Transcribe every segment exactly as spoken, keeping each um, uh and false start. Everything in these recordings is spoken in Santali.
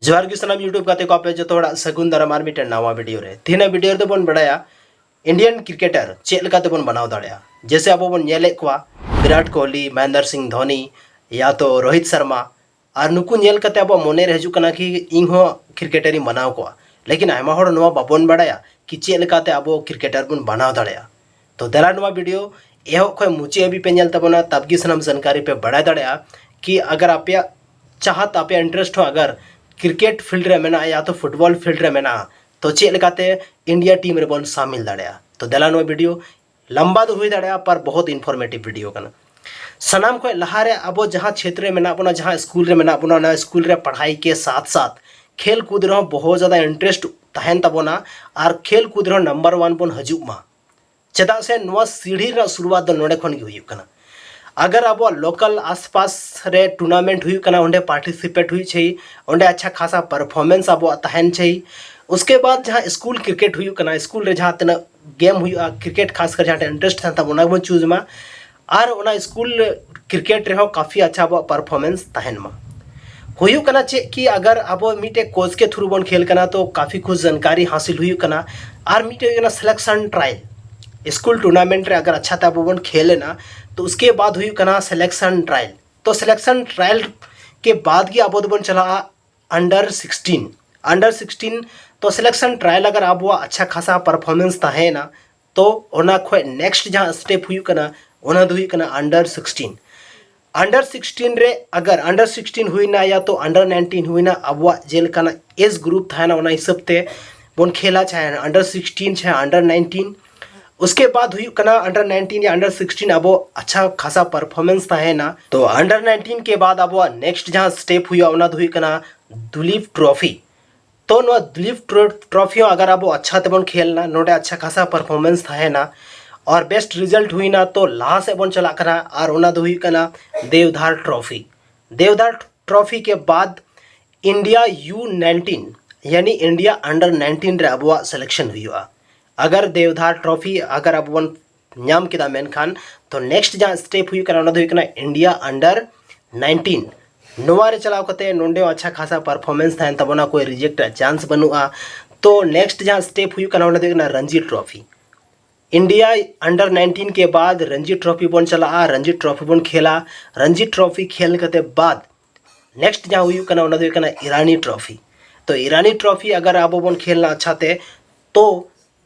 ᱡᱚᱦᱟᱨ ᱜᱮ ᱥᱟᱱᱟᱢ YouTube ᱜᱟᱛᱮ ᱠᱚ, ᱟᱯᱮ ᱡᱚᱛᱚ ᱦᱚᱲᱟᱜ ᱥᱟᱹᱜᱩᱱ ᱫᱟᱨᱟᱢ ᱟᱨ ᱢᱤᱫᱴᱮᱱ ᱱᱟᱣᱟ ᱵᱷᱤᱰᱤᱭᱳ ᱨᱮ᱾ ᱛᱮᱦᱮᱧᱟᱜ ᱵᱷᱤᱰᱤᱭᱳ ᱨᱮᱫᱚ ᱵᱚᱱ ᱵᱟᱲᱟᱭᱟ Indian cricketer ᱪᱮᱫ ᱞᱮᱠᱟ ᱛᱮᱵᱚᱱ ᱵᱟᱱᱟᱣ ᱫᱟᱲᱮᱭᱟᱜᱼᱟ᱾ ᱡᱮᱭᱥᱮ ᱟᱵᱚ ᱵᱚᱱ ᱧᱮᱞᱮᱫ ᱠᱚᱣᱟ ᱵᱤᱨᱟᱴ ᱠᱳᱦᱞᱤ, ᱢᱚᱦᱮᱱᱫᱨ ᱥᱤᱝ ᱫᱷᱳᱱᱤ, ᱭᱟ ᱛᱚ ᱨᱳᱦᱤᱛ ᱥᱟᱨᱢᱟ, ᱟᱨ ᱱᱩᱠᱩ ᱧᱮᱞ ᱠᱟᱛᱮ ᱟᱵᱚᱣᱟᱜ ᱢᱚᱱᱮ ᱨᱮ ᱦᱤᱡᱩᱜ ᱠᱟᱱᱟ ᱠᱤ ᱤᱧ ᱦᱚᱸ ᱠᱨᱤᱠᱮᱴᱟᱨᱤᱧ ᱵᱟᱱᱟᱣ ᱠᱚᱣᱟ᱾ ᱞᱮᱠᱤᱱ ᱟᱭᱢᱟ ᱦᱚᱲ ᱱᱚᱣᱟ ᱵᱟᱵᱚᱱ ᱵᱟᱲᱟᱭᱟ ᱠᱤ ᱪᱮᱫ ᱞᱮᱠᱟᱛᱮ ᱟᱵᱚ ᱠᱨᱤᱠᱮᱴᱟᱨ ᱵᱚᱱ ᱵᱟᱱᱟᱣ ᱫᱟᱲᱮᱭᱟᱜᱼᱟ᱾ ᱛᱚ ᱫᱮᱞᱟ ᱱᱚᱣᱟ ᱵᱷᱤᱰᱤᱭᱳ ᱮᱦᱚᱵ ᱠᱷᱚᱱ ᱢᱩᱪᱟᱹᱫ ᱦᱟᱹᱵᱤᱡ ᱯᱮ ᱧᱮᱞ ᱛᱟᱵᱚᱱᱟ, ᱛᱟᱵᱜᱮ ᱥᱟᱱᱟᱢ ᱡᱟᱱᱠᱟᱨᱤ ᱯᱮ ᱵᱟᱲᱟᱭ ᱫᱟᱲᱮᱭᱟᱜᱼᱟ ᱠᱤ ᱟᱜᱟᱨ ᱟᱯᱮᱭᱟᱜ ᱪᱟᱦᱟᱛ, ᱟᱯᱮᱭᱟᱜ ᱤᱱᱴᱟᱨᱮᱥᱴ ᱦᱚᱸ ᱟᱜᱟᱨ ᱠᱨᱤᱠᱮᱴ ᱯᱷᱤᱞᱰ ᱨᱮ ᱢᱮᱱᱟᱜᱼᱟ ᱭᱟ ᱛᱚ ᱯᱷᱩᱴᱵᱚᱞ ᱯᱷᱤᱞᱰ ᱨᱮ ᱢᱮᱱᱟᱜᱼᱟ, ᱛᱚ ᱪᱮᱫ ᱞᱮᱠᱟᱛᱮ ᱤᱱᱰᱤᱭᱟ ᱴᱤᱢ ᱨᱮᱵᱚᱱ ᱥᱟᱢᱤᱞ ᱫᱟᱲᱮᱭᱟᱜᱼᱟ᱾ ᱛᱚ ᱫᱮᱞᱟ ᱱᱚᱣᱟ ᱵᱷᱤᱰᱤᱭᱳ ᱞᱟᱢᱵᱟ ᱫᱚ ᱦᱩᱭ ᱫᱟᱲᱮᱭᱟᱜᱼᱟ, ᱯᱟᱨ ᱵᱚᱦᱩᱛ ᱤᱱᱯᱷᱚᱨᱢᱮᱴᱤᱵᱷ ᱵᱷᱤᱰᱤᱭᱳ ᱠᱟᱱᱟ᱾ ᱥᱟᱱᱟᱢ ᱠᱷᱚᱱ ᱞᱟᱦᱟᱨᱮ ᱟᱵᱚ ᱡᱟᱦᱟᱸ ᱪᱷᱮᱛᱨᱚ ᱨᱮ ᱢᱮᱱᱟᱜ ᱵᱚᱱᱟ, ᱡᱟᱦᱟᱸ ᱥᱠᱩᱞ ᱨᱮ ᱢᱮᱱᱟᱜ ᱵᱚᱱᱟ, ᱚᱱᱟ ᱥᱠᱩᱞ ᱨᱮ ᱯᱟᱲᱦᱟᱭ ᱠᱮ ᱥᱟᱛ ᱥᱟᱛ ᱠᱷᱮᱞ ᱠᱩᱫ ᱨᱮᱦᱚᱸ ᱵᱚᱦᱩᱛ ᱡᱟᱫᱟ ᱤᱱᱴᱟᱨᱮᱥᱴ ᱛᱟᱦᱮᱱ ᱛᱟᱵᱚᱱᱟ ᱟᱨ ᱠᱷᱮᱞ ᱠᱩᱫ ᱨᱮᱦᱚᱸ ᱱᱟᱢᱵᱟᱨ ᱳᱣᱟᱱ ᱵᱚᱱ ᱦᱤᱡᱩᱜ ᱢᱟ᱾ ᱪᱮᱫᱟᱜ ᱥᱮ ᱱᱚᱣᱟ ᱥᱤᱲᱦᱤ ᱨᱮᱱᱟᱜ ᱥᱩᱨᱩᱣᱟᱛ ᱫᱚ ᱱᱚᱰᱮ ᱠᱷᱚᱱ ᱜᱮ ᱦᱩᱭᱩᱜ ᱠᱟᱱᱟ᱾ ᱟᱜᱟᱨ ᱟᱵᱚᱣᱟᱜ ᱞᱳᱠᱟᱞ ᱟᱥᱯᱟᱥ ᱨᱮ ᱴᱩᱨᱱᱟᱢᱮᱱᱴ ᱦᱩᱭᱩᱜ ᱠᱟᱱᱟ, ᱚᱸᱰᱮ ᱯᱟᱨᱴᱤᱥᱤᱯᱮᱴ ᱦᱩᱭᱩᱜ ᱪᱟᱹᱦᱤ, ᱚᱸᱰᱮ ᱟᱪᱪᱷᱟ ᱠᱷᱟᱥᱟ ᱯᱟᱨᱯᱷᱚᱨᱢᱮᱱᱥ ᱟᱵᱚᱣᱟᱜ ᱛᱟᱦᱮᱱ ᱪᱟᱹᱦᱤ᱾ ᱩᱥᱠᱮ ᱵᱟᱫ ᱡᱟᱦᱟᱸ ᱥᱠᱩᱞ ᱠᱨᱤᱠᱮᱴ ᱦᱩᱭᱩᱜ ᱠᱟᱱᱟ, ᱥᱠᱩᱞ ᱨᱮ ᱡᱟᱦᱟᱸ ᱛᱤᱱᱟᱹᱜ ᱜᱮᱢ ᱦᱩᱭᱩᱜᱼᱟ, ᱠᱨᱤᱠᱮᱴ ᱠᱷᱟᱥ ᱠᱟᱨ ᱡᱟᱦᱟᱸ ᱴᱷᱮᱱ ᱤᱱᱴᱟᱨᱮᱥᱴ ᱛᱟᱦᱮᱱ ᱛᱟᱵᱚᱱᱟ, ᱚᱱᱟ ᱜᱮᱵᱚᱱ ᱪᱩᱡᱽ ᱢᱟ᱾ ᱟᱨ ᱚᱱᱟ ᱥᱠᱩᱞ ᱠᱨᱤᱠᱮᱴ ᱨᱮᱦᱚᱸ ᱠᱟᱯᱷᱤ ᱟᱪᱪᱷᱟ ᱟᱵᱚᱣᱟᱜ ᱯᱟᱨᱯᱷᱚᱨᱢᱮᱱᱥ ᱛᱟᱦᱮᱱ ᱢᱟ᱾ ᱦᱩᱭᱩᱜ ᱠᱟᱱᱟ ᱪᱮᱫ ᱠᱤ ᱟᱜᱟᱨ ᱟᱵᱚ ᱢᱤᱫᱴᱮᱡ ᱠᱳᱪ ᱠᱮ ᱛᱷᱨᱩ ᱵᱚᱱ ᱠᱷᱮᱞ ᱠᱟᱱᱟ, ᱛᱚ ᱠᱟᱯᱷᱤ ᱠᱩᱪ ᱡᱟᱱᱠᱟᱨᱤ ᱦᱟᱥᱤᱞ ᱦᱩᱭᱩᱜ ᱠᱟᱱᱟ᱾ ᱟᱨ ᱢᱤᱫᱴᱮᱡ ᱦᱩᱭᱩᱜ ᱠᱟᱱᱟ ᱥᱤᱞᱮᱠᱥᱚᱱ ᱴᱨᱟᱭᱟᱞ᱾ ᱥᱠᱩᱞ ᱴᱩᱨᱱᱟᱢᱮᱱᱴ ᱨᱮ ᱟᱜᱟᱨ ᱟᱪᱪᱷᱟ ᱛᱮ ᱟᱵᱚ ᱵᱚᱱ ᱠᱷᱮᱞ ᱮᱱᱟ, ᱛᱚ ᱩᱥᱠᱮ ᱵᱟᱫ ᱦᱩᱭᱩᱜ ᱠᱟᱱᱟ ᱥᱤᱞᱮᱠᱥᱚᱱ ᱴᱨᱟᱭᱟᱞ᱾ ᱛᱚ ᱥᱤᱞᱮᱠᱥᱚᱱ ᱴᱨᱟᱭᱟᱞ ᱠᱮ ᱵᱟᱫ ᱜᱮ ᱟᱵᱚ ᱫᱚᱵᱚᱱ ᱪᱟᱞᱟᱜᱼᱟ ᱟᱱᱰᱟᱨ ᱥᱤᱠᱥᱴᱤᱱ᱾ Under sixteen. ᱛᱚ ᱥᱤᱞᱮᱠᱥᱚᱱ ᱴᱨᱟᱭᱟᱞ ᱟᱜᱟᱨ ᱟᱵᱚᱣᱟᱜ ᱟᱪᱪᱷᱟ ᱠᱷᱟᱥᱟ ᱯᱟᱨᱯᱷᱚᱨᱢᱮᱱᱥ ᱛᱟᱦᱮᱸᱭᱮᱱᱟ, ᱛᱚ ᱚᱱᱟ ᱠᱷᱚᱡ ᱱᱮᱠᱥᱴ ᱡᱟᱦᱟᱸ ᱥᱴᱮᱯ ᱦᱩᱭᱩᱜ ᱠᱟᱱᱟ, ᱚᱱᱟ ᱫᱚ ᱦᱩᱭᱩᱜ ᱠᱟᱱᱟ ᱟᱱᱰᱟᱨ ᱥᱤᱠᱥᱴᱤᱱ᱾ ᱟᱱᱰᱟᱨ ᱥᱤᱠᱥᱴᱤᱱ ᱨᱮ ᱟᱜᱟᱨ ᱟᱱᱰᱟᱨ ᱥᱤᱠᱥᱴᱤᱱ ᱦᱩᱭᱱᱟ ᱭᱟ ᱛᱚ ᱟᱱᱰᱟᱨ ᱱᱟᱭᱤᱱᱴᱤᱱ ᱦᱩᱭᱱᱟ, ᱟᱵᱚᱣᱟᱜ ᱡᱮ ᱞᱮᱠᱟᱱᱟᱜ ᱮᱡᱽ ᱜᱨᱩᱯ ᱛᱟᱦᱮᱱᱟ, ᱚᱱᱟ ᱦᱤᱥᱟᱹᱵ ᱛᱮ ᱵᱚᱱ ᱠᱷᱮᱞᱟ, ᱪᱟᱦᱮ ᱟᱱᱰᱟᱨ ᱥᱤᱠᱥᱴᱤᱱ ᱪᱟᱦᱮ ᱟᱱᱰᱟᱨ ᱱᱟᱭᱤᱱᱴᱤᱱ᱾ ᱩᱥᱠᱮ ᱵᱟᱫ ᱦᱩᱭᱩᱜ ᱠᱟᱱᱟ ᱟᱱᱰᱟᱨ ᱱᱟᱭᱤᱱᱴᱤᱱ ᱭᱟ ᱟᱱᱰᱟᱨ ᱥᱤᱠᱥᱴᱤᱱ ᱟᱵᱚ ᱟᱪᱪᱷᱟ ᱠᱷᱟᱥᱟ ᱯᱟᱨᱯᱷᱚᱨᱢᱮᱱᱥ ᱛᱟᱦᱮᱱᱟ, ᱛᱚ ᱟᱱᱰᱟᱨ ᱱᱟᱭᱤᱱᱴᱤᱱ ᱠᱮ ᱵᱟᱫ ᱟᱵᱚᱣᱟᱜ ᱱᱮᱠᱥᱴ ᱡᱟᱦᱟᱸ ᱥᱴᱮᱯ ᱦᱩᱭᱩᱜᱼᱟ, ᱚᱱᱟ ᱫᱚ ᱦᱩᱭᱩᱜ ᱠᱟᱱᱟ ᱫᱩᱞᱤᱯ ᱴᱨᱚᱯᱷᱤ᱾ ᱛᱚ ᱱᱚᱣᱟ ᱫᱩᱞᱤᱯ ᱴᱨᱚ- ᱴᱨᱚᱯᱷᱤ ᱦᱚᱸ ᱟᱜᱟᱨ ᱟᱵᱚ ᱟᱪᱪᱷᱟ ᱛᱮᱵᱚᱱ ᱠᱷᱮᱞ ᱱᱟ, ᱱᱚᱰᱮ ᱟᱪᱪᱷᱟ ᱠᱷᱟᱥᱟ ᱯᱟᱨᱯᱷᱚᱨᱢᱮᱱᱥ ᱛᱟᱦᱮᱱᱟ ᱟᱨ ᱵᱮᱥᱴ ᱨᱤᱡᱟᱞᱴ ᱦᱩᱭᱱᱟ, ᱛᱚ ᱞᱟᱦᱟ ᱥᱮᱫ ᱵᱚᱱ ᱪᱟᱞᱟᱜ ᱠᱟᱱᱟ ᱟᱨ ᱚᱱᱟ ᱫᱚ ᱦᱩᱭᱩᱜ ᱠᱟᱱᱟ ᱫᱮᱣᱫᱷᱟᱨ ᱴᱨᱚᱯᱷᱤ᱾ ᱫᱮᱣᱫᱷᱟᱨ ᱴᱨᱚᱯᱷᱤ ᱠᱮ ᱵᱟᱫ ᱤᱱᱰᱤᱭᱟ ᱭᱩ ᱱᱟᱭᱤᱱᱴᱤᱱ, ᱭᱟᱱᱤ ᱤᱱᱰᱤᱭᱟ ᱟᱱᱰᱟᱨ ᱱᱟᱭᱤᱱᱴᱤᱱ ᱨᱮ ᱟᱵᱚᱣᱟᱜ ᱥᱤᱞᱮᱠᱥᱚᱱ ᱦᱩᱭᱩᱜᱼᱟ᱾ ᱟᱜᱟᱨ ᱫᱮᱣᱫᱷᱟᱨ ᱴᱨᱚᱯᱷᱤ ᱟᱜᱟᱨ ᱟᱵᱚ ᱵᱚᱱ ᱧᱟᱢ ᱠᱮᱫᱟ, ᱢᱮᱱᱠᱷᱟᱱ ᱛᱚ ᱱᱮᱠᱥᱴ ᱡᱟᱦᱟᱸ ᱥᱴᱮᱯ ᱦᱩᱭᱩᱜ ᱠᱟᱱᱟ, ᱚᱱᱟ ᱫᱚ ᱦᱩᱭᱩᱜ ᱠᱟᱱᱟ ᱤᱱᱰᱤᱭᱟ ᱟᱱᱰᱟᱨ ᱱᱟᱭᱤᱱᱴᱤᱱ᱾ ᱱᱚᱣᱟ ᱨᱮ ᱪᱟᱞᱟᱣ ᱠᱟᱛᱮ ᱱᱚᱰᱮ ᱦᱚᱸ ᱟᱪᱪᱷᱟ ᱠᱷᱟᱥᱟ ᱯᱟᱨᱯᱷᱚᱨᱢᱮᱱᱥ ᱛᱟᱦᱮᱱ ᱛᱟᱵᱚᱱᱟ, ᱠᱳᱭ ᱨᱤᱡᱮᱠᱴ ᱨᱮᱭᱟᱜ ᱪᱟᱱᱥ ᱵᱟᱹᱱᱩᱜᱼᱟ᱾ ᱛᱚ ᱱᱮᱠᱥᱴ ᱡᱟᱦᱟᱸ ᱥᱴᱮᱯ ᱦᱩᱭᱩᱜ ᱠᱟᱱᱟ, ᱚᱱᱟ ᱫᱚ ᱦᱩᱭᱩᱜ ᱠᱟᱱᱟ Ranji trophy. India under nineteen ᱠᱮ ᱵᱟᱫ ᱨᱟᱱᱡᱤ ᱴᱨᱚᱯᱷᱤ ᱵᱚᱱ ᱪᱟᱞᱟᱜᱼᱟ, ᱨᱟᱱᱡᱤ ᱴᱨᱚᱯᱷᱤ ᱵᱚᱱ ᱠᱷᱮᱞᱟ᱾ ᱨᱟᱱᱡᱤ ᱴᱨᱚᱯᱷᱤ ᱠᱷᱮᱞ ᱠᱟᱛᱮ ᱵᱟᱫ ᱱᱮᱠᱥᱴ ᱡᱟᱦᱟᱸ ᱦᱩᱭᱩᱜ ᱠᱟᱱᱟ, ᱚᱱᱟ ᱫᱚ ᱦᱩᱭᱩᱜ ᱠᱟᱱᱟ ᱤᱨᱟᱱᱤ ᱴᱨᱚᱯᱷᱤ᱾ ᱛᱚ ᱤᱨᱟᱱᱤ ᱴᱨᱚᱯᱷᱤ ᱟᱜᱟᱨ ᱟᱵᱚ ᱵᱚᱱ ᱠᱷᱮᱞ ᱞᱮᱱᱟ ᱟᱪᱪᱷᱟ ᱛᱮ, ᱛᱚ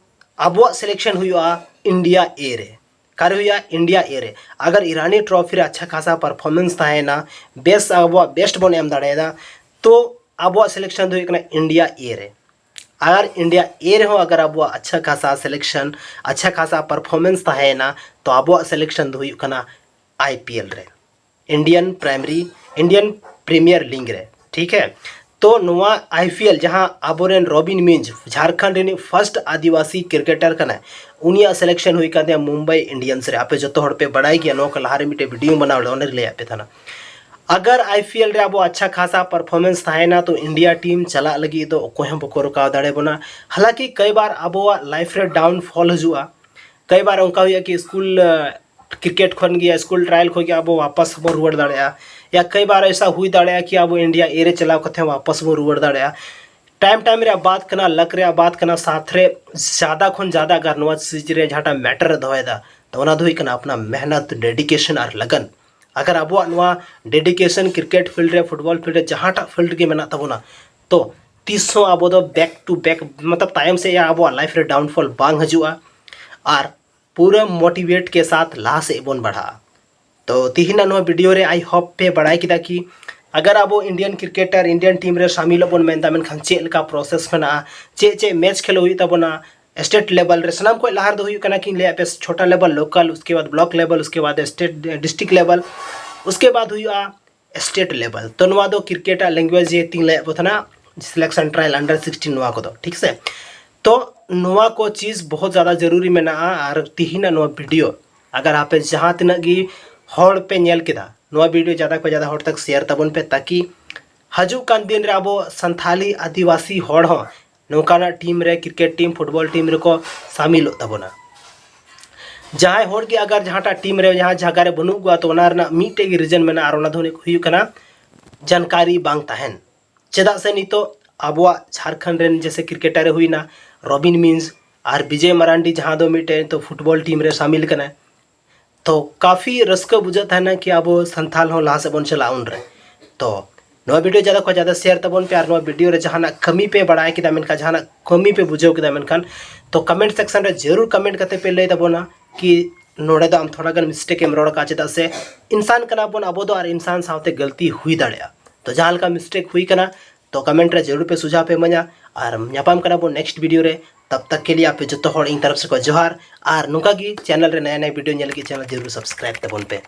ᱟᱵᱚᱣᱟᱜ ᱥᱤᱞᱮᱠᱥᱚᱱ ᱦᱩᱭᱩᱜᱼᱟ ᱤᱱᱰᱤᱭᱟ ᱮ ᱨᱮ᱾ ᱚᱠᱟᱨᱮ ᱦᱩᱭᱩᱜᱼᱟ? ᱤᱱᱰᱤᱭᱟ ᱮ ᱨᱮ᱾ ᱟᱜᱟᱨ ᱤᱨᱟᱱᱤ ᱴᱨᱚᱯᱷᱤ ᱨᱮ ᱟᱪᱪᱷᱟ ᱠᱷᱟᱥᱟ ᱯᱟᱨᱯᱷᱚᱨᱢᱮᱱᱥ ᱛᱟᱦᱮᱸᱭᱮᱱᱟ, ᱵᱮᱥ ᱟᱵᱚᱣᱟᱜ ᱵᱮᱥᱴ ᱵᱚᱱ ᱮᱢ ᱫᱟᱲᱮᱭᱟᱫᱟ, ᱛᱚ ᱟᱵᱚᱣᱟᱜ ᱥᱤᱞᱮᱠᱥᱚᱱ ᱫᱚ ᱦᱩᱭᱩᱜ ᱠᱟᱱᱟ ᱤᱱᱰᱤᱭᱟ ᱮ ᱨᱮ᱾ ᱟᱜᱟᱨ ᱤᱱᱰᱤᱭᱟ ᱮ ᱨᱮᱦᱚᱸ ᱟᱜᱟᱨ ᱟᱵᱚᱣᱟᱜ ᱟᱪᱪᱷᱟ ᱠᱷᱟᱥᱟ ᱥᱤᱞᱮᱠᱥᱚᱱ, ᱟᱪᱪᱷᱟ ᱠᱷᱟᱥᱟ ᱯᱟᱨᱯᱷᱚᱨᱢᱮᱱᱥ ᱛᱟᱦᱮᱸᱭᱮᱱᱟ, ᱛᱚ ᱟᱵᱚᱣᱟᱜ ᱥᱤᱞᱮᱠᱥᱚᱱ ᱫᱚ ᱦᱩᱭᱩᱜ ᱠᱟᱱᱟ ᱟᱭ ᱯᱤ ᱮᱞ ᱨᱮ, Indian primary, Indian premiere league ᱨᱮ, ᱴᱷᱤᱠ ᱦᱮ᱾ ᱛᱚ ᱱᱚᱣᱟ ᱟᱭ ᱯᱤ ᱮᱞ ᱡᱟᱦᱟᱸ ᱟᱵᱚᱨᱮᱱ ᱨᱚᱵᱤᱱ ᱢᱤᱧᱡᱽ ᱡᱷᱟᱲᱠᱷᱚᱸᱰ ᱨᱤᱱᱤᱡ ᱯᱷᱟᱨᱥᱴ ᱟᱹᱫᱤᱵᱟᱹᱥᱤ ᱠᱨᱤᱠᱮᱴᱟᱨ ᱠᱟᱱᱟᱭ, ᱩᱱᱤᱭᱟᱜ ᱥᱤᱞᱮᱠᱥᱚᱱ ᱦᱩᱭ ᱠᱟᱱ ᱛᱟᱭᱟ ᱢᱩᱢᱵᱟᱭ ᱤᱱᱰᱤᱭᱟᱱᱥ ᱨᱮ᱾ ᱟᱯᱮ ᱡᱚᱛᱚ ᱦᱚᱲ ᱯᱮ ᱵᱟᱲᱟᱭ ᱜᱮᱭᱟ, ᱱᱚᱣᱟ ᱠᱚ ᱞᱟᱦᱟ ᱨᱮ ᱢᱤᱫᱴᱮᱱ ᱵᱷᱤᱰᱤᱭᱳ ᱵᱮᱱᱟᱣ ᱞᱮᱫᱟ, ᱚᱸᱰᱮ ᱞᱟᱹᱭᱟᱫ ᱯᱮ ᱛᱟᱦᱮᱱᱟ᱾ ᱟᱜᱟᱨ ᱟᱭ ᱯᱤ ᱮᱞ ᱨᱮ ᱟᱵᱚ ᱟᱪᱪᱷᱟ ᱠᱷᱟᱥᱟ ᱯᱟᱨᱯᱷᱚᱨᱢᱮᱱᱥ ᱛᱟᱦᱮᱱᱟ, ᱛᱚ ᱤᱱᱰᱤᱭᱟ ᱴᱤᱢ ᱪᱟᱞᱟᱜ ᱞᱟᱹᱜᱤᱫ ᱫᱚ ᱚᱠᱚᱭ ᱦᱚᱸ ᱵᱟᱠᱚ ᱨᱚᱠᱟᱣ ᱫᱟᱲᱮ ᱵᱚᱱᱟ᱾ ᱦᱟᱞᱟᱸᱠᱤ ᱠᱟᱭ ᱵᱟᱨ ᱟᱵᱚᱣᱟᱜ ᱞᱟᱭᱤᱯᱷ ᱨᱮ ᱰᱟᱣᱩᱱᱯᱷᱚᱞ ᱦᱤᱡᱩᱜᱼᱟ, ᱠᱟᱭ ᱵᱟᱨ ᱚᱱᱠᱟ ᱦᱩᱭᱩᱜᱼᱟ ᱠᱤ ᱥᱠᱩᱞ ᱠᱨᱤᱠᱮᱴ ᱠᱷᱚᱱ ᱜᱮ, ᱥᱠᱩᱞ ᱴᱨᱟᱭᱟᱞ ᱠᱷᱚᱱ ᱜᱮ ᱟᱵᱚ ᱣᱟᱯᱟᱥ ᱵᱚᱱ ᱨᱩᱣᱟᱹᱲ ᱫᱟᱲᱮᱭᱟᱜᱼᱟ, ᱭᱟ ᱠᱟᱭ ᱵᱟᱨ ᱮᱥᱟ ᱦᱩᱭ ᱫᱟᱲᱮᱭᱟᱜᱼᱟ ᱠᱤ ᱟᱵᱚ ᱤᱱᱰᱤᱭᱟ ᱮ ᱨᱮ ᱪᱟᱞᱟᱣ ᱠᱟᱛᱮ ᱦᱚᱸ ᱣᱟᱯᱟᱥ ᱵᱚᱱ ᱨᱩᱣᱟᱹᱲ ᱫᱟᱲᱮᱭᱟᱜᱼᱟ᱾ ᱴᱟᱭᱤᱢ ᱴᱟᱭᱤᱢ ᱨᱮᱭᱟᱜ ᱵᱟᱛ ᱠᱟᱱᱟ, ᱞᱟᱠ ᱨᱮᱭᱟᱜ ᱵᱟᱛ ᱠᱟᱱᱟ, ᱥᱟᱛ ᱨᱮ ᱡᱟᱫᱟ ᱠᱷᱚᱱ ᱡᱟᱫᱟ ᱟᱜᱟᱨ ᱱᱚᱣᱟ ᱪᱤᱡᱽ ᱨᱮ ᱡᱟᱦᱟᱸᱴᱟᱜ ᱢᱮᱴᱟᱨ ᱮ ᱫᱚᱦᱚᱭᱮᱫᱟ, ᱛᱚ ᱚᱱᱟ ᱫᱚ ᱦᱩᱭᱩᱜ ᱠᱟᱱᱟ ᱟᱯᱱᱟ ᱢᱮᱦᱱᱚᱛ, ᱰᱮᱰᱤᱠᱮᱥᱚᱱ ᱟᱨ ᱞᱟᱜᱟᱱ᱾ ᱟᱜᱟᱨ ᱟᱵᱚᱣᱟᱜ ᱱᱚᱣᱟ ᱰᱮᱰᱤᱠᱮᱥᱚᱱ ᱠᱨᱤᱠᱮᱴ ᱯᱷᱤᱞᱰ ᱨᱮ, ᱯᱷᱩᱴᱵᱚᱞ ᱯᱷᱤᱞᱰ ᱨᱮ, ᱡᱟᱦᱟᱸᱴᱟᱜ ᱯᱷᱤᱞᱰ ᱜᱮ ᱢᱮᱱᱟᱜ ᱛᱟᱵᱚᱱᱟ, ᱛᱚ ᱛᱤᱥ ᱦᱚᱸ ᱟᱵᱚ ᱫᱚ ᱵᱮᱠ ᱴᱩ ᱵᱮᱠ, ᱢᱚᱛᱞᱚᱵ ᱛᱟᱭᱚᱢ ᱥᱮᱫ ᱟᱵᱚᱣᱟᱜ ᱞᱟᱭᱤᱯᱷ ᱨᱮ ᱰᱟᱣᱩᱱᱯᱷᱚᱞ ᱵᱟᱝ ᱦᱤᱡᱩᱜᱼᱟ᱾ ᱟᱨ ᱯᱩᱨᱟᱹ ᱢᱳᱴᱤᱵᱷᱮᱴ ᱠᱮ ᱥᱟᱛᱷ ᱞᱟᱦᱟ ᱥᱮᱫ ᱵᱚᱱ ᱵᱟᱲᱦᱟᱜᱼᱟ᱾ ᱛᱚ ᱛᱤᱦᱤᱧᱟᱜ ᱱᱚᱣᱟ ᱵᱷᱤᱰᱤᱭᱳ ᱨᱮ ᱟᱭ ᱦᱳᱯ ᱯᱮ ᱵᱟᱲᱟᱭ ᱠᱮᱫᱟ ᱠᱤ ᱟᱜᱟᱨ ᱟᱵᱚ ᱤᱱᱰᱤᱭᱟᱱ ᱠᱨᱤᱠᱮᱴᱟᱨ ᱤᱱᱰᱤᱭᱟᱱ ᱴᱤᱢ ᱨᱮ ᱥᱟᱢᱤᱞᱚᱜ ᱵᱚᱱ ᱢᱮᱱᱫᱟ, ᱢᱮᱱᱠᱷᱟᱱ ᱪᱮᱫ ᱞᱮᱠᱟ ᱯᱨᱚᱥᱮᱥ ᱢᱮᱱᱟᱜᱼᱟ, ᱪᱮᱫ ᱪᱮᱫ ᱢᱮᱪ ᱠᱷᱮᱞ ᱦᱩᱭᱩᱜ ᱛᱟᱵᱚᱱᱟ ᱥᱴᱮᱴ ᱞᱮᱵᱮᱞ ᱨᱮ᱾ ᱥᱟᱱᱟᱢ ᱠᱷᱚᱱ ᱞᱟᱦᱟ ᱨᱮᱫᱚ ᱦᱩᱭᱩᱜ ᱠᱟᱱᱟ ᱠᱤ ᱞᱟᱹᱭᱟᱫ ᱯᱮ ᱪᱷᱳᱴᱟ ᱞᱮᱵᱮᱞ ᱞᱳᱠᱟᱞ, ᱩᱥᱠᱮ ᱵᱟᱫ ᱵᱞᱚᱠ ᱞᱮᱵᱮᱞ, ᱩᱥᱠᱮ ᱵᱟᱫ ᱥᱴᱮᱴ ᱰᱤᱥᱴᱨᱤᱠᱴ ᱞᱮᱵᱮᱞ, ᱩᱥᱠᱮ ᱵᱟᱫ ᱦᱩᱭᱩᱜᱼᱟ ᱥᱴᱮᱴ ᱞᱮᱵᱮᱞ᱾ ᱛᱚ ᱱᱚᱣᱟ ᱫᱚ ᱠᱨᱤᱠᱮᱴ ᱟᱜ ᱞᱮᱝᱜᱩᱭᱮᱡᱽ ᱡᱮ ᱛᱤᱧ ᱞᱟᱹᱭᱟᱫ ᱵᱚ ᱛᱟᱦᱮᱱᱟ, ᱥᱤᱞᱮᱠᱥᱚᱱ ᱴᱨᱟᱭᱟᱞ ᱟᱱᱰᱟᱨ ᱥᱤᱠᱥᱴᱤᱱ ᱱᱚᱣᱟ ᱠᱚᱫᱚ, ᱴᱷᱤᱠ ᱥᱮ᱾ ᱛᱚ ᱱᱚᱣᱟ ᱠᱚ ᱪᱤᱡᱽ ᱵᱚᱦᱩᱛ ᱡᱟᱫᱟ ᱡᱟᱹᱨᱩᱨᱤ ᱢᱮᱱᱟᱜᱼᱟ᱾ ᱟᱨ ᱛᱤᱦᱤᱧᱟᱜ ᱱᱚᱣᱟ ᱵᱷᱤᱰᱤᱭᱳ ᱟᱜᱟᱨ ᱟᱯᱮ ᱡᱟᱦᱟᱸ ᱛᱤᱱᱟᱹᱜ ᱜᱮ ᱦᱚᱲ ᱯᱮ ᱧᱮᱞ ᱠᱮᱫᱟ, ᱱᱚᱣᱟ ᱵᱷᱤᱰᱤᱭᱳ ᱡᱟᱫᱟ ᱠᱷᱚᱱ ᱡᱟᱫᱟ ᱦᱚᱲ ᱛᱟᱠ ᱥᱮᱭᱟᱨ ᱛᱟᱵᱚᱱ ᱯᱮ, ᱛᱟᱠᱤ ᱦᱤᱡᱩᱜ ᱠᱟᱱ ᱫᱤᱱ ᱨᱮ ᱟᱵᱚ ᱥᱟᱱᱛᱷᱟᱞᱤ ᱟᱹᱫᱤᱵᱟᱹᱥᱤ ᱦᱚᱲ ᱦᱚᱸ ᱱᱚᱝᱠᱟᱱᱟᱜ ᱴᱤᱢ ᱨᱮ, ᱠᱨᱤᱠᱮᱴ ᱴᱤᱢ, ᱯᱷᱩᱴᱵᱚᱞ ᱴᱤᱢ ᱨᱮᱠᱚ ᱥᱟᱢᱤᱞᱚᱜ ᱛᱟᱵᱚᱱᱟ᱾ ᱡᱟᱦᱟᱸᱭ ᱦᱚᱲ ᱜᱮ ᱟᱜᱟᱨ ᱡᱟᱦᱟᱸᱴᱟᱜ ᱴᱤᱢ ᱨᱮ, ᱡᱟᱦᱟᱸ ᱡᱟᱭᱜᱟ ᱨᱮ ᱵᱟᱹᱱᱩᱜ ᱠᱚᱣᱟ, ᱛᱚ ᱚᱱᱟ ᱨᱮᱱᱟᱜ ᱢᱤᱫᱴᱮᱡ ᱜᱮ ᱨᱤᱡᱚᱱ ᱢᱮᱱᱟᱜᱼᱟ, ᱟᱨ ᱚᱱᱟ ᱫᱚ ᱦᱩᱭᱩᱜ ᱠᱟᱱᱟ ᱡᱟᱱᱠᱟᱨᱤ ᱵᱟᱝ ᱛᱟᱦᱮᱱ᱾ ᱪᱮᱫᱟᱜ ᱥᱮ ᱱᱤᱛᱚᱜ ᱟᱵᱚᱣᱟᱜ ᱡᱷᱟᱲᱠᱷᱚᱸᱰ ᱨᱮᱱ ᱡᱮᱭᱥᱮ ᱠᱨᱤᱠᱮᱴᱟᱨ ᱮ ᱦᱩᱭᱱᱟ ᱨᱚᱵᱤᱱ ᱢᱤᱱᱡ ᱟᱨ ᱵᱤᱡᱚᱭ ᱢᱟᱨᱟᱱᱰᱤ, ᱡᱟᱦᱟᱸ ᱫᱚ ᱢᱤᱫᱴᱮᱱ ᱱᱤᱛᱚᱜ ᱯᱷᱩᱴᱵᱚᱞ ᱴᱤᱢ ᱨᱮ ᱥᱟᱢᱤᱞ ᱠᱟᱱᱟᱭ, ᱛᱚ ᱠᱟᱯᱷᱤ ᱨᱟᱹᱥᱠᱟᱹ ᱵᱩᱡᱷᱟᱹᱜ ᱛᱟᱦᱮᱱᱟ ᱠᱤ ᱟᱵᱚ ᱥᱟᱱᱛᱷᱟᱞ ᱦᱚᱸ ᱞᱟᱦᱟ ᱥᱮᱫ ᱵᱚᱱ ᱪᱟᱞᱟᱜᱼᱟ ᱩᱱᱨᱮ᱾ ᱛᱚ ᱱᱚᱣᱟ ᱵᱷᱤᱰᱤᱭᱳ ᱡᱟᱫᱟ ᱠᱷᱚᱱ ᱡᱟᱫᱟ ᱥᱮᱭᱟᱨ ᱛᱟᱵᱚᱱ ᱯᱮ, ᱟᱨ ᱱᱚᱣᱟ ᱵᱷᱤᱰᱤᱭᱳ ᱨᱮ ᱡᱟᱦᱟᱱᱟᱜ ᱠᱟᱹᱢᱤ ᱯᱮ ᱵᱟᱲᱟᱭ ᱠᱮᱫᱟ, ᱢᱮᱱᱠᱷᱟᱱ ᱡᱟᱦᱟᱱᱟᱜ ᱠᱟᱹᱢᱤ ᱯᱮ ᱵᱩᱡᱷᱟᱹᱣ ᱠᱮᱫᱟ, ᱢᱮᱱᱠᱷᱟᱱ ᱛᱚ ᱠᱚᱢᱮᱱᱴ ᱥᱮᱠᱥᱚᱱ ᱨᱮ ᱡᱟᱹᱨᱩᱲ ᱠᱚᱢᱮᱱᱴ ᱠᱟᱛᱮ ᱯᱮ ᱞᱟᱹᱭ ᱛᱟᱵᱚᱱᱟ ᱠᱤ ᱱᱚᱰᱮ ᱫᱚ ᱟᱢ ᱛᱷᱚᱲᱟ ᱜᱟᱱ ᱢᱤᱥᱴᱮᱠ ᱮᱢ ᱨᱚᱲ ᱠᱟᱜᱼᱟ, ᱪᱮᱫᱟᱜ ᱥᱮ ᱤᱱᱥᱟᱱ ᱠᱟᱱᱟ ᱵᱚᱱ ᱟᱵᱚ ᱫᱚ, ᱟᱨ ᱤᱱᱥᱟᱱ ᱥᱟᱶᱛᱮ ᱜᱟᱹᱞᱛᱤ ᱦᱩᱭ ᱫᱟᱲᱮᱭᱟᱜᱼᱟ᱾ ᱛᱚ ᱡᱟᱦᱟᱸ ᱞᱮᱠᱟ ᱢᱤᱥᱴᱮᱠ ᱦᱩᱭ ᱠᱟᱱᱟ, ᱛᱚ ᱠᱚᱢᱮᱱᱴ ᱨᱮ ᱡᱟᱹᱨᱩᱲ ᱯᱮ ᱥᱩᱡᱷᱟᱣ ᱯᱮ ᱮᱢᱟᱹᱧᱟ, ᱟᱨ ᱧᱟᱯᱟᱢ ᱠᱟᱱᱟ ᱵᱚᱱ ᱱᱮᱠᱥᱴ ᱵᱷᱤᱰᱤᱭᱳ ᱨᱮ᱾ ᱛᱟᱵ ᱛᱟᱠ ᱠᱮ ᱞᱤᱭᱮ ᱟᱯᱮ ᱡᱚᱛᱚ ᱦᱚᱲ ᱤᱧ ᱛᱚᱨᱚᱯ ᱥᱮ ᱠᱷᱚᱱ ᱡᱚᱦᱟᱨ, ᱟᱨ ᱱᱚᱝᱠᱟ ᱜᱮ ᱪᱮᱱᱮᱞ ᱨᱮ ᱱᱟᱭᱟ ᱱᱟᱭᱟ ᱵᱷᱤᱰᱤᱭᱳ ᱧᱮᱞ ᱞᱟᱹᱜᱤᱫ ᱪᱮᱱᱮᱞ ᱡᱟᱹᱨᱩᱲ ᱥᱟᱵᱥᱠᱨᱟᱭᱤᱵ ᱛᱟᱵᱚᱱ ᱯᱮ᱾